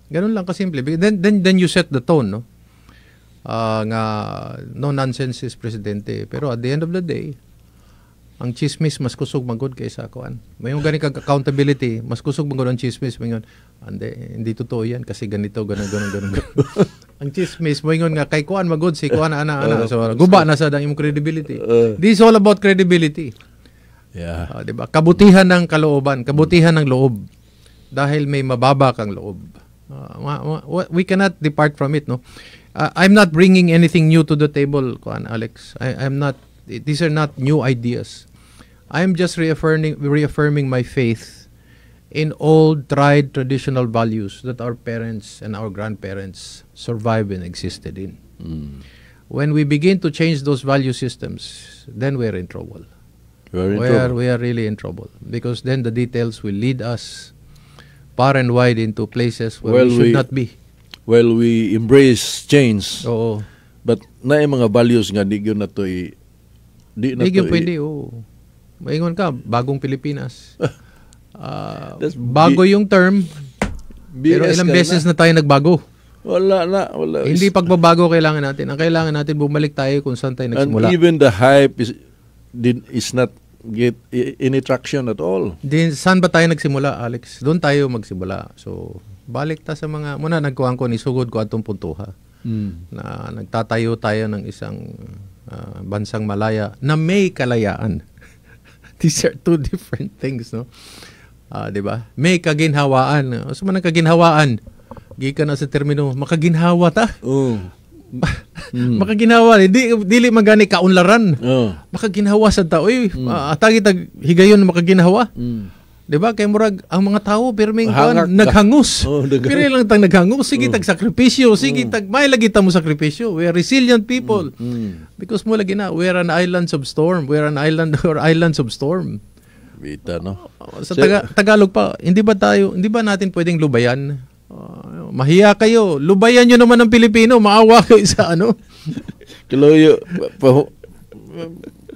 [SPEAKER 4] Ganun lang kasimple. Then you set the tone, no? Nga no nonsense is presidente. Pero at the end of the day, ang chismis mas kusog magod kaysa kuan. May yung gani kag accountability, mas kusog magod ang chismis, moingon, "Ande, hindi totoo yan kasi ganito, ganun, ganun, ganun." Ang chismis moingon nga kay kuan magod si kuan ana ana. So guba na sa imong credibility. This is all about credibility. Ah, 'di ba? Kabutihan ng kalooban, kabutihan ng loob. Dahil may mababa kang loob. We cannot depart from it, no? I'm not bringing anything new to the table, kuan Alex. I'm not, these are not new ideas. I'm just reaffirming my faith in old, tried, traditional values that our parents and our grandparents survived and existed in. When we begin to change those value systems, then we're in trouble.
[SPEAKER 2] We're in
[SPEAKER 4] We
[SPEAKER 2] trouble.
[SPEAKER 4] are we are really in trouble because then the details will lead us far and wide into places where
[SPEAKER 2] Well,
[SPEAKER 4] we should not be.
[SPEAKER 2] Well, we embrace change,
[SPEAKER 4] Oo.
[SPEAKER 2] But naay mga values nga di gyud na to di na
[SPEAKER 4] Di
[SPEAKER 2] to
[SPEAKER 4] gyud pwede, oo. Maingon ka, bagong Pilipinas.
[SPEAKER 2] That's
[SPEAKER 4] bago yung term, pero
[SPEAKER 2] BS
[SPEAKER 4] ilang
[SPEAKER 2] ka
[SPEAKER 4] beses
[SPEAKER 2] na.
[SPEAKER 4] na tayo nagbago.
[SPEAKER 2] Wala na, wala.
[SPEAKER 4] Hindi pagbabago kailangan natin. Ang kailangan natin, bumalik tayo kung saan tayo
[SPEAKER 2] And
[SPEAKER 4] nagsimula.
[SPEAKER 2] even the hype is not get any traction at all.
[SPEAKER 4] Din, saan ba tayo nagsimula, Alex? Doon tayo magsimula. So, balik ta sa mga, muna nagkuhan ko, nisugod ko atong puntuha na nagtatayo tayo ng isang bansang malaya na may kalayaan. These are two different things, no? Ah, 'di ba? May kaginhawaan. So man ang kaginhawaan? Gikan na sa termino, makaginhawa ta. Makaginhawa, hindi dili magani kaunlaran. Makaginhawa sa tao. Uy, atagi tag higayon makaginhawa. 'Di ba? Kay murag ang mga tao pirming kuan
[SPEAKER 2] Hangak ka.
[SPEAKER 4] naghangus.
[SPEAKER 2] Oh,
[SPEAKER 4] Pirmi lang tang naghangus, sige tag sakripisyo, sige tag may lagi ta mo sakripisyo. We are resilient people. Because mo lagi na we are an islands of storm. We are an island or islands of storm.
[SPEAKER 2] Bita, no?
[SPEAKER 4] Sa Tagalog pa, hindi ba natin pwedeng lubayan? Mahiya kayo. Lubayan nyo naman ang Pilipino. Maawa kayo sa ano.
[SPEAKER 2] Kiloyo,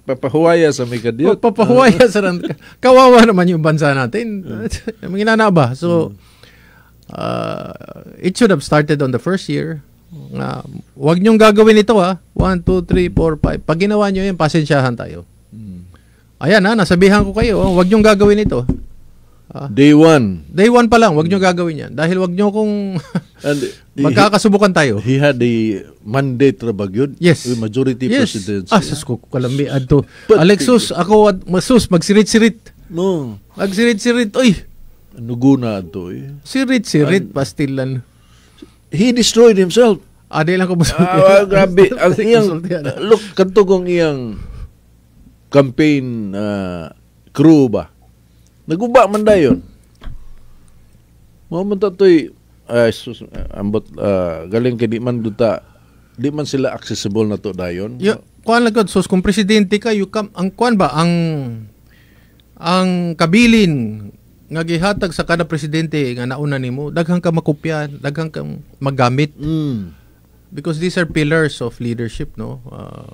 [SPEAKER 2] papahuwaya sa may kadiyot.
[SPEAKER 4] Papahuwaya sa ran. Kawawa naman yung bansa natin. Mga inana ba? So, It should have started on the first year. Nga, wag niyong gagawin ito ha. 1, 2, 3, 4, 5. Pag ginawa niyo yan, pasensyahan tayo. Ayan ha, nasabihan ko kayo, oh, wag niyong gagawin ito. Ah.
[SPEAKER 2] Day one.
[SPEAKER 4] Day one pa lang, wag niyo gagawin yan. Dahil wag niyo kung
[SPEAKER 2] And
[SPEAKER 4] magkakasubukan tayo.
[SPEAKER 2] He had the mandate ra ba gyud?
[SPEAKER 4] Yes.
[SPEAKER 2] The majority presidency.
[SPEAKER 4] Ah, sus ko, kalami adto.
[SPEAKER 2] But-
[SPEAKER 4] Alexus, ako at sus magsirit-sirit.
[SPEAKER 2] No.
[SPEAKER 4] Magsirit-sirit. Oy,
[SPEAKER 2] Nuguna ato eh.
[SPEAKER 4] sirit-sirit pastilan.
[SPEAKER 2] He destroyed himself.
[SPEAKER 4] Ah, di lang ko musulti.
[SPEAKER 2] Ah, grabe. Ang iyang,
[SPEAKER 4] Musulti, ano.
[SPEAKER 2] Look, kadto kong iyang campaign crew ba? Naguba man dayon. Mao man ta to'y, ay, sus, ambot, galing kay di man duta, di man sila accessible na to dayon.
[SPEAKER 4] Yo, kuan lang gud, sus, kung presidente ka, you come, ang kuan ba, ang kabilin nga gihatag sa kada presidente nga nauna nimo, daghan ka makopya, daghan kang magamit because these are pillars of leadership, no?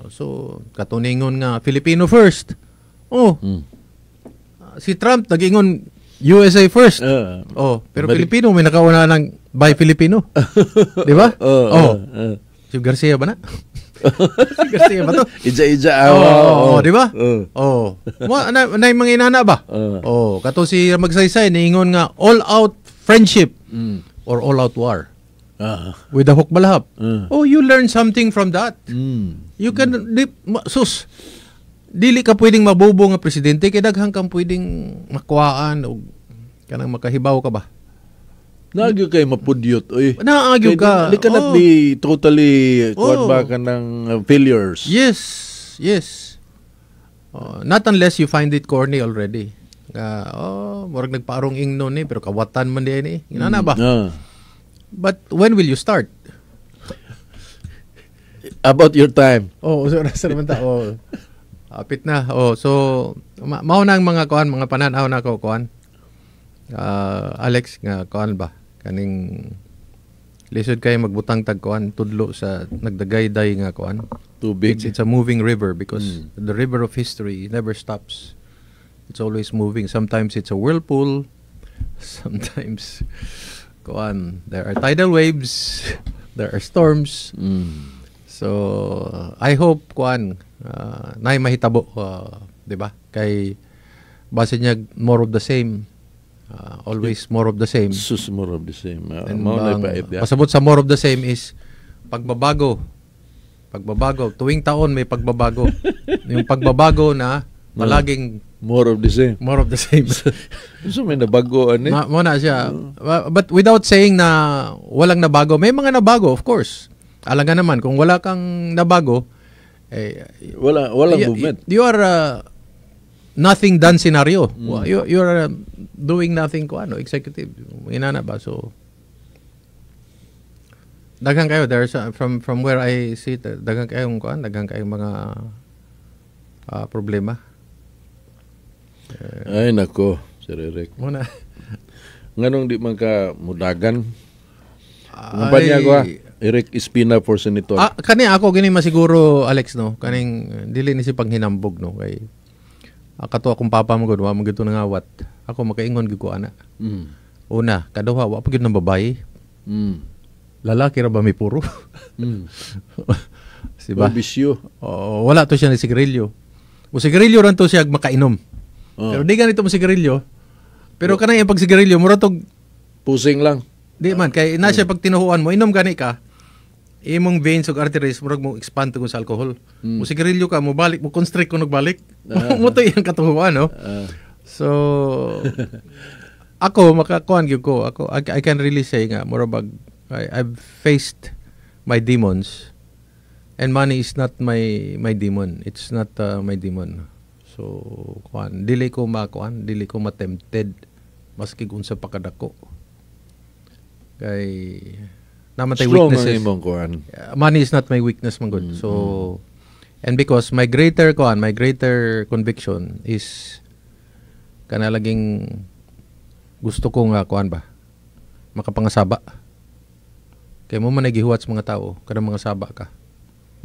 [SPEAKER 4] So katuningon nga Filipino first. Oh, si Trump nag-ingon USA first. Oh, pero Pilipino may nakauna ng buy Filipino, di ba? Oh. Si Garcia ba na? Si Garcia ba to?
[SPEAKER 2] Ija-ija.
[SPEAKER 4] Oh,
[SPEAKER 2] Oh,
[SPEAKER 4] oh, di ba?
[SPEAKER 2] Oh.
[SPEAKER 4] Oh. Mo na, na mga inana ba? Oh, kato si Magsaysay niingon nga all out friendship or all out war with the Hukbalahap. Oh, you learn something from that. You can di, sus dili ka pwedeng mabobo nga presidente kay daghan kang pwedeng makuhaan og kanang makahibaw ka ba?
[SPEAKER 2] Naagyo kay mapudyot, oy.
[SPEAKER 4] Naagyo
[SPEAKER 2] Kay
[SPEAKER 4] ka.
[SPEAKER 2] Di cannot be totally kuan ba ka ng failures.
[SPEAKER 4] Yes. Oh, not unless you find it corny already. Nga, oh, murag nagpaarong ingnon ni pero kawatan man di ni. Inana ba? But when will you start?
[SPEAKER 2] About your time.
[SPEAKER 4] Oh, so nasa naman ta. Oh. Apit na. Oh, so mao na ang mga kuan, mga panan-aw na ko kuan. Ah, Alex, nga kuan ba? Kaning lisod kay magbutang tag kuan tudlo sa nagdagayday nga kuan.
[SPEAKER 2] Tubig.
[SPEAKER 4] It's a moving river because the river of history never stops. It's always moving. Sometimes it's a whirlpool. Sometimes kuan, there are tidal waves, there are storms. So I hope kuan naay mahitabo, 'di ba? Kay base niya more of the same. Always more of the same.
[SPEAKER 2] Sus, more of the same.
[SPEAKER 4] And
[SPEAKER 2] mao na
[SPEAKER 4] ang
[SPEAKER 2] pait ya.
[SPEAKER 4] pasabot sa more of the same is pagbabago. Pagbabago. Tuwing taon may pagbabago. Yung pagbabago na palaging
[SPEAKER 2] More of the same.
[SPEAKER 4] More of the same.
[SPEAKER 2] So may nabago ani.
[SPEAKER 4] Mo na siya. But without saying na walang nabago, may mga nabago, of course. Alangan naman kung wala kang nabago, eh,
[SPEAKER 2] Wala walang movement.
[SPEAKER 4] you are nothing done scenario. You are doing nothing ko ano, executive. Inana ba? So daghan kayo there's from where I sit, daghan kayong kuan, daghan kayong mga problema.
[SPEAKER 2] Ay nako, Sir Eric.
[SPEAKER 4] Muna.
[SPEAKER 2] Nganong di man ka mudagan? Kumpanya ko ah. Eric Espina for Senator.
[SPEAKER 4] Ah, kani ako gini masiguro, Alex, no, kaning dili ni si panghinambog, no, kay kato akong papa mo gud wa mo gid to nangawat. Ako makaingon gyud ko ana. Una, kaduha, wa pa gyud ng babae. Lalaki ra ba mi puro? Diba?
[SPEAKER 2] Ba? Bisyo.
[SPEAKER 4] Oo, wala to siya ni sigarilyo. Mo sigarilyo ran to siya makainom.
[SPEAKER 2] Oh.
[SPEAKER 4] Pero di ganito mo sigarilyo. Pero kanang iyang pagsigarilyo, mura tog
[SPEAKER 2] Pusing lang.
[SPEAKER 4] Di man kay na siya pag tinuhuan mo, inom gani ka. Imong veins ug arteries murag mo expand tungod sa alcohol. Mo sigarilyo ka, mo balik, mo constrict kunog balik. Mo to iyang katuhuan, no? So ako makakuan gyud ko. Ako I can really say nga mura bag I've faced my demons and money is not my demon. It's not my demon. So kuan, dili ko makuan, dili ko matempted maski unsa pa kadako. Kay naman tay
[SPEAKER 2] Strong ang
[SPEAKER 4] weaknesses.
[SPEAKER 2] imong kuan.
[SPEAKER 4] Money is not my weakness man gud. So and because my greater kuan, my greater conviction is kana laging gusto ko nga kuan ba makapangasaba. Kay mo man ay gihuwat sa mga tao kada mga saba ka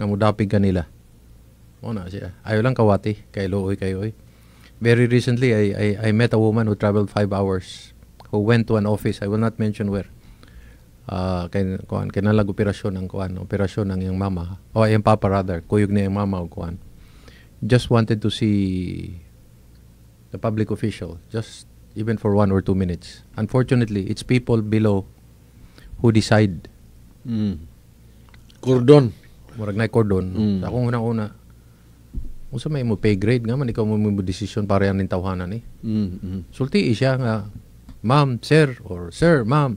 [SPEAKER 4] nga mudapig kanila. Mo na siya. Ayo lang kawati kay luoy kayo oy. Very recently I met a woman who traveled 5 hours who went to an office, I will not mention where. Kay kuan kinalag operasyon ang kuan, operasyon ang iyang mama o iyang papa rather, kuyog ni iyang mama og kuan. Just wanted to see the public official, just even for 1 or 2 minutes. Unfortunately, it's people below who decide.
[SPEAKER 2] Cordon.
[SPEAKER 4] Murag na cordon. Sa akong una-una, unsa may mo pay grade nga man ikaw mo mo decision para yan ning tawhanan ni? Sulti siya nga, "Ma'am, sir," or "Sir, ma'am,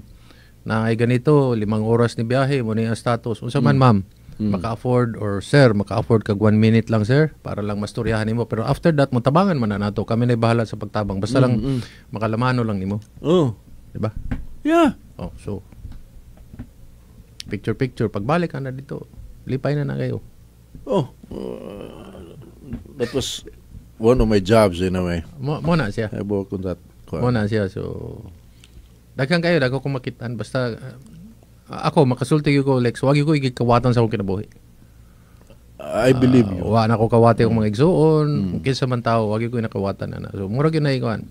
[SPEAKER 4] na ay ganito, 5 oras ni biyahe mo ni ang status. Unsa man, ma'am, maka-afford or sir, maka-afford kag 1 minute lang, sir, para lang masturyahan nimo. Pero after that, mo tabangan man na nato. Kami na bahala sa pagtabang. Basta lang makalamano lang nimo." Di ba?
[SPEAKER 2] Yeah.
[SPEAKER 4] Oh, so picture picture, pagbalik ka na dito, lipay na na kayo.
[SPEAKER 2] Oh. That was one of my jobs in a way.
[SPEAKER 4] Mo na siya.
[SPEAKER 2] I work on that.
[SPEAKER 4] Mo na siya. So daghan kayo, daghan ko makitaan basta ako makasulti gyud ko, Lex, wag gyud ko igikawatan sa akong kinabuhi.
[SPEAKER 2] I believe you.
[SPEAKER 4] Wa na ko kawati akong mga igsuon, kung kinsa man tao, wag gyud ko nakawatan na. So mura gyud na ikuan.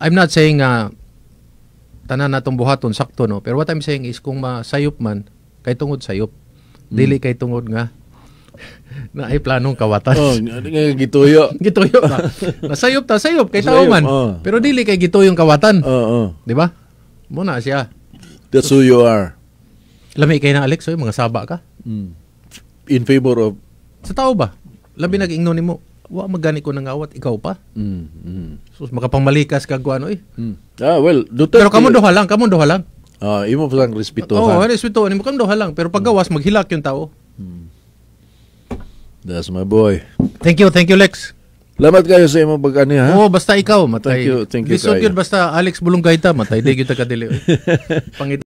[SPEAKER 4] I'm not saying nga tanan natong buhaton sakto, no, pero what I'm saying is kung masayop man kay tungod sayop. Dili kay tungod nga na ay planong kawatan.
[SPEAKER 2] Oh, nga nga gituyo.
[SPEAKER 4] Gituyo ba? Nasayop ta, sayop kay tao
[SPEAKER 2] Sayop,
[SPEAKER 4] man.
[SPEAKER 2] oh.
[SPEAKER 4] Pero dili kay gituyong kawatan.
[SPEAKER 2] Oo.
[SPEAKER 4] Di ba? Mo na siya.
[SPEAKER 2] That's who you are.
[SPEAKER 4] Lami kay na, Alex, oy, mga saba ka.
[SPEAKER 2] In favor of
[SPEAKER 4] Sa tao ba? Labi nag-ingno nimo. Wa magani ko nangawat, ikaw pa. So makapangmalikas kag kuan oy.
[SPEAKER 2] Ah, well, Duterte.
[SPEAKER 4] Pero kamo duha lang, kamo duha lang.
[SPEAKER 2] Ah, imo pa lang
[SPEAKER 4] Oo,
[SPEAKER 2] respetuhan.
[SPEAKER 4] oh, respeto nimo kamo duha lang, pero paggawas maghilak yung tao.
[SPEAKER 2] That's my boy.
[SPEAKER 4] Thank you, Lex.
[SPEAKER 2] Salamat kayo sa imong pag-ani ha.
[SPEAKER 4] Oo, basta ikaw matay.
[SPEAKER 2] Thank you
[SPEAKER 4] Lisod
[SPEAKER 2] kayo.
[SPEAKER 4] yun basta Alex Bulunggaita matay di gyud ta kadili, oy. Pangit.